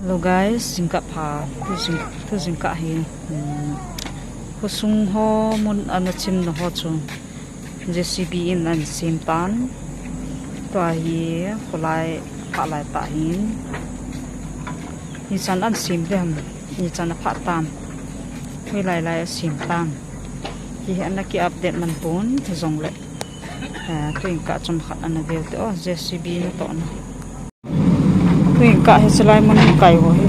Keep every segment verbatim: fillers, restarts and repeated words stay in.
Hello guys, jingkah pha, tu jing, tu jingkah hi, um, khosung ho mun ana chimna ho chu J C B in ana sem tan. Tua hi kholai, phalai tah hin. Hichan ana sem ding ham, hichan apha tam. Hoilai lai asem tam. Hi ana ki update man pon, hijongle. Eh, tu jingkah chomkhat ana veu te, oh, J C B natohna. Tu jingkah hi chulai mun kai ho hi.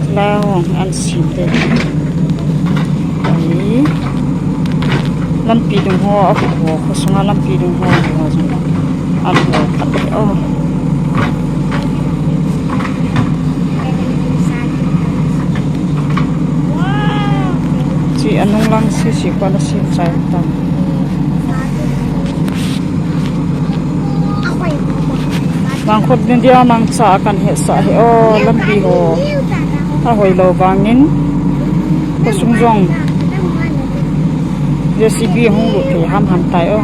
Chulai ho ana sem te. Ai. Lampi dung ho, a ho, khosunga lampi dung ho, ho jong. Ana ho, oh. Chi anung lang sisi ko ana sem chai tam. Mangkhut ni dia mangcha kan hetsah hi o, lampi ho. Ahoi lou vangin. Khosung jong. J C B hung lut thei ham ham tai o.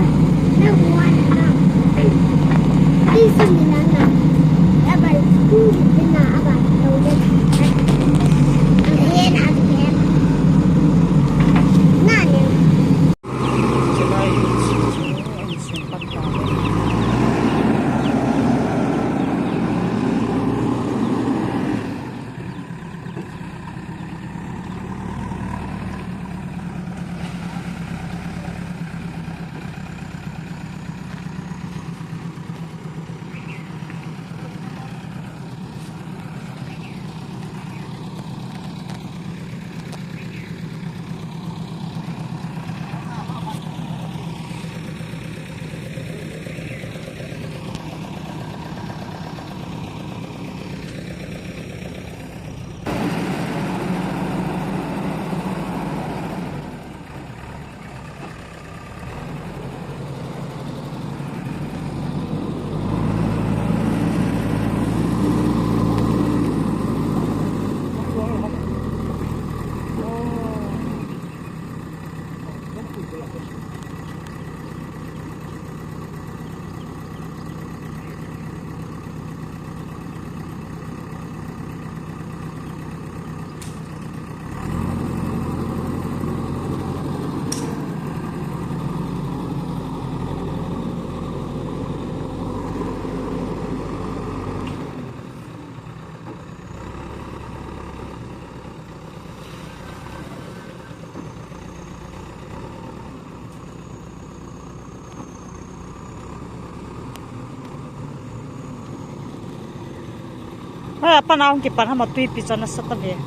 Hoi, apan a hung kipan ham, atui pi chan asat a ve.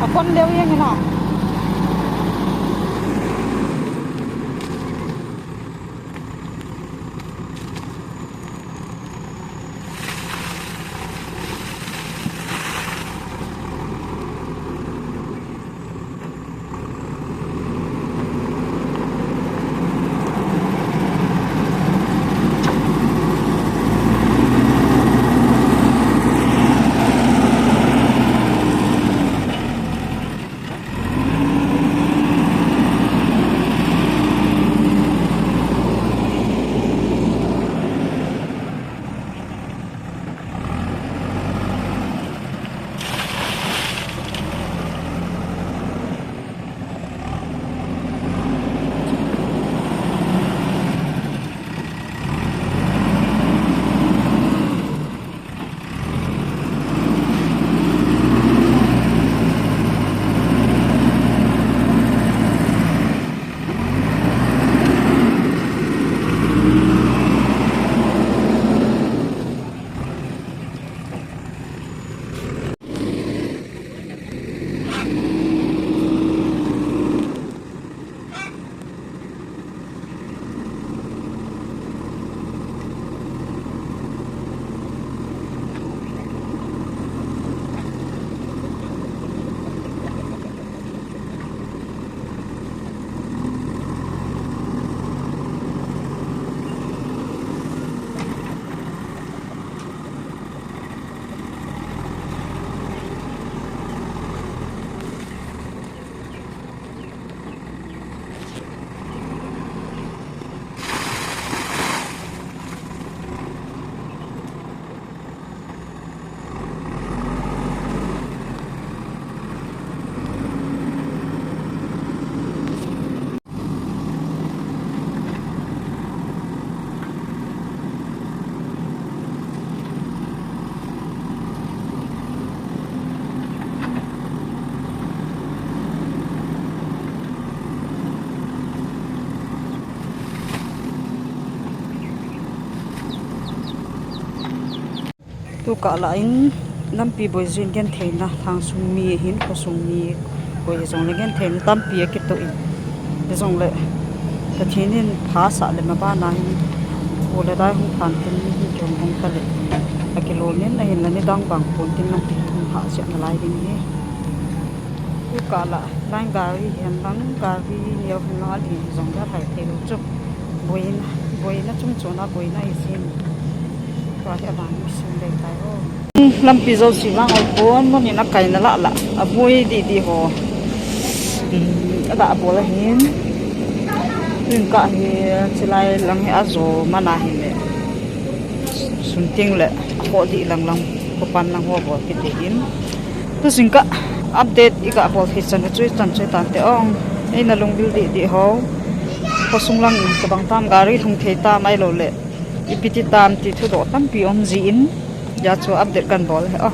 Akon leo yang ina. Tukah lah in lampi boi jin gentheina, lhangsung mi ahin, khosung mi koi hijongle gentheina tampi akitoh in, hijongle Pathen in phasah le mabana hin thu le dai hung phan tin, hung kihung hung ta le akilom in, ahinla nidang vang pon tin lampi hung hahchet nalai ding ahi. Tukah lah line gari hihen lang gari neo hin lang alen hijongle hai theilou chu, boina, boina chungchona boina hijin, tua hi alang isim lei tai o. Lampi jouse vang ahipon, mun in akaina lah lah aboi didi ho, um, adah bol ahin. Tuin kah hi chulai lang hi ajo man ahile, sun teng le akhoh dih lang lang, khopan lang ho bol kit ding ahin. Tu jingkah update iga bol thei chan u chu ichan chu hitante o. Eina lungvil didi ho, khosung lang in tobang tam gari lhung thei tam ahiloule ipi ti tam ti thudoh tampi um jin, hijeh chun update kan bol ahi o.